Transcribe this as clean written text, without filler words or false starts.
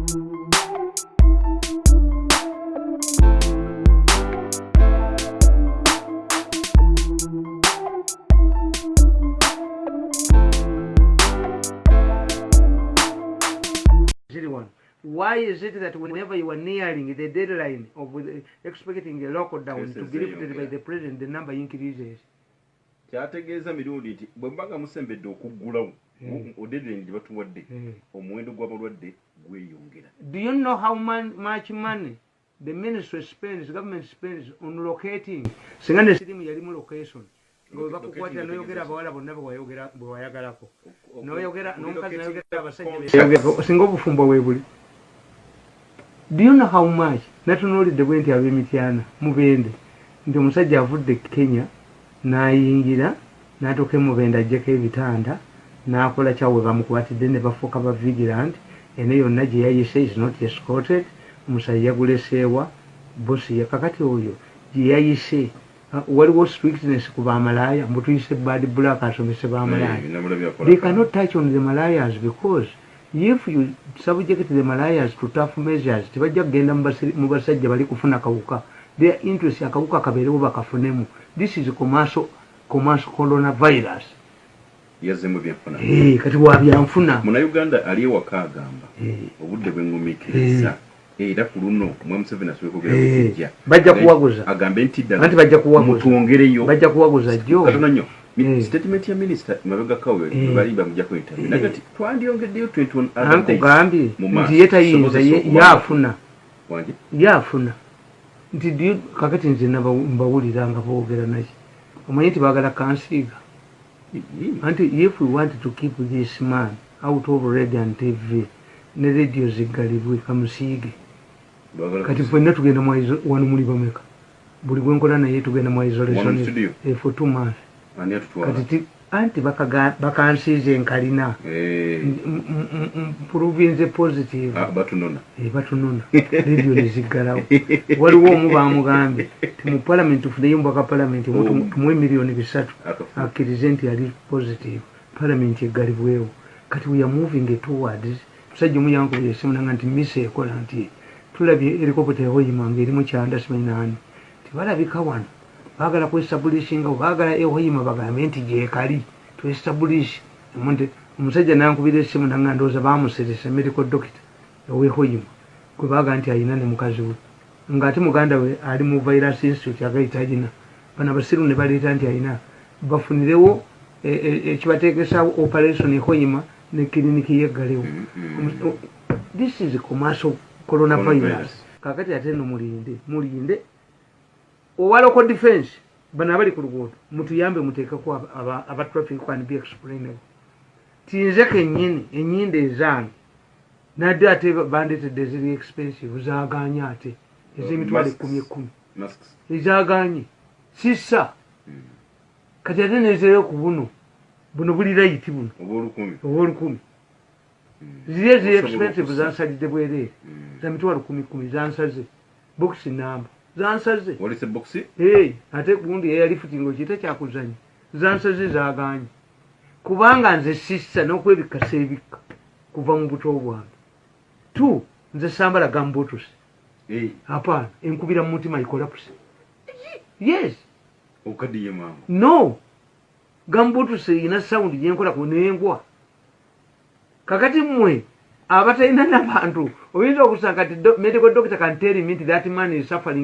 Ziri wano. Why is it that whenever you are nearing the deadline of expecting a lockdown to Cases be lifted by zeeyongera. the president, the number increases? Kyategeeza mirundi nti bwe mba nga musembedde okuggulawo deadline gye batuwadde, omuwendo gw'abalwadde gweyongera. Do you know how much money the ministry spends, government spends on locating? Singa ne sirimu yalimu location, nga bwe bakukwatira noyogera abawala bonna bwe wayagalako, noyogera n'omukazi, nayogera abasajja beyayogerako, singa obufumbo bwe buli. Do you know how much? Natunuulidde bwe nti ab'Emityana Mubende, nti omusajja avudde e Kenya n'ayingira n'atuuka eMubende, ajjeko ebitanda n'akola kyawe, bamukwatidde ne bafuuka ba vigilant. Eno yonna gye yayise is not escorted. Omusajja yaguleseewa bosi. Kakati oyo gye yayise, waliwo strictness ku bamalaaya, mbutuyise Bad Black asomese bamalaaya. They cannot touch on the malayas because if you subject the malayas to tough measures, tebajja kugenda mu basajja bali kufuna kawuka. Their interest akawuka kabeerewo bakafunemu. This is commercial coronavirus. Yazzemu byenfuna. Kati wabyanfuna. Munnayuganda ali ewaka agamba obudde bwengumiikiriza, era ku luno mwe Museveni asobola kwogera bukijja. Bajja kuwaguza. Agambe nti ddala Anti bajja kuwaguza. Mutwongereyo. Bajja kuwaguza jjo. Katono nnyo. Statement ya minisita mabegakawe bali bamujjako interview naga nti twandiyongeddeyo 21 other days Ankugambye mu March. nti ye tayinza. Tusobozese okuba- Yaafuna. Wangi? Yaafuna nti kakati nze mbawulira nga boogera naki, omanyi nti baagala kansiiga. Anti if we want to keep this man out of radio and TV, ne radio ziggalibwe, kamusiige. Baagala Kati ffenna tugenda mu wano muli bameka? Buli gwenkola naye tugenda mu Wano mu isolation studio? For 2 months. Ani atutwala? Kati anti bakansiize nkalina province positive. Ah, batunona. Batunona, radio neziggalawo. Waliwo omu bamugambye ti mu palamenti tufuneyo mubaka palamenti omu, tumuwe miliyoni 3 Akafu. akkirize nti yali positive, palamenti eggalibwewo. Kati we are moving towards. Musajja omu yankubira esimu nanga nti misa ekola nti tulabye helicopter eHoima nga erimu kyanda simanyi nani, tibalabika wano baagala kwestablishinga, baagala eHoima bagambe nti gyekali twestablish. Omusajja nankubira esimu nanga ndowooza bamuseresa medical doctor oweHoima gwe baga nti ayina ne mukazi we, ngaate muganda we ali mu Virus Institute agayita agina. Bano abasiru ne baleeta nti ayina, bafunirewo ekibateekesa operation eHoima ne kiriniki yeggalewo. This is commercial coronavirus. Coronavirus. Kakati ate no mulinde, mulinde owa local defense, bano abali ku luguudo mutuyambe, muteekeko aba traffic can be explainable. Tinze kennyini enyindo ezange nadde ate bandeetedde eziri expensive zaganye, ate ez'emitwalo Masks. 10 10. Masks. Ezaganye sissa. Kati ate nezeeyo ku buno, buno buli light buno. Obwolukumi. Obwolukumi. Ziri eziri Osobola expensive okussa. zansalidde bwereere za mitwalo 10 10, zansaze bokisi namba, zansaze. Walese bokisi. Hey, ate gundi eyalifutinga okiyita kyakuzanya, zansaze zaganye kubanga nze sissa n'okwebikka seebikka kuva mu buto bwange. Tu nze sambala gambutusi. Hapana, enkubira mu mutima, I collapse, yes. Okaddiye mangu. No, gambutusi erina sound gyenkola ku nengwa. Kakati mmwe abatalina nabantu oyinza okusanga kati medical doctor can tell me nti that man is suffering.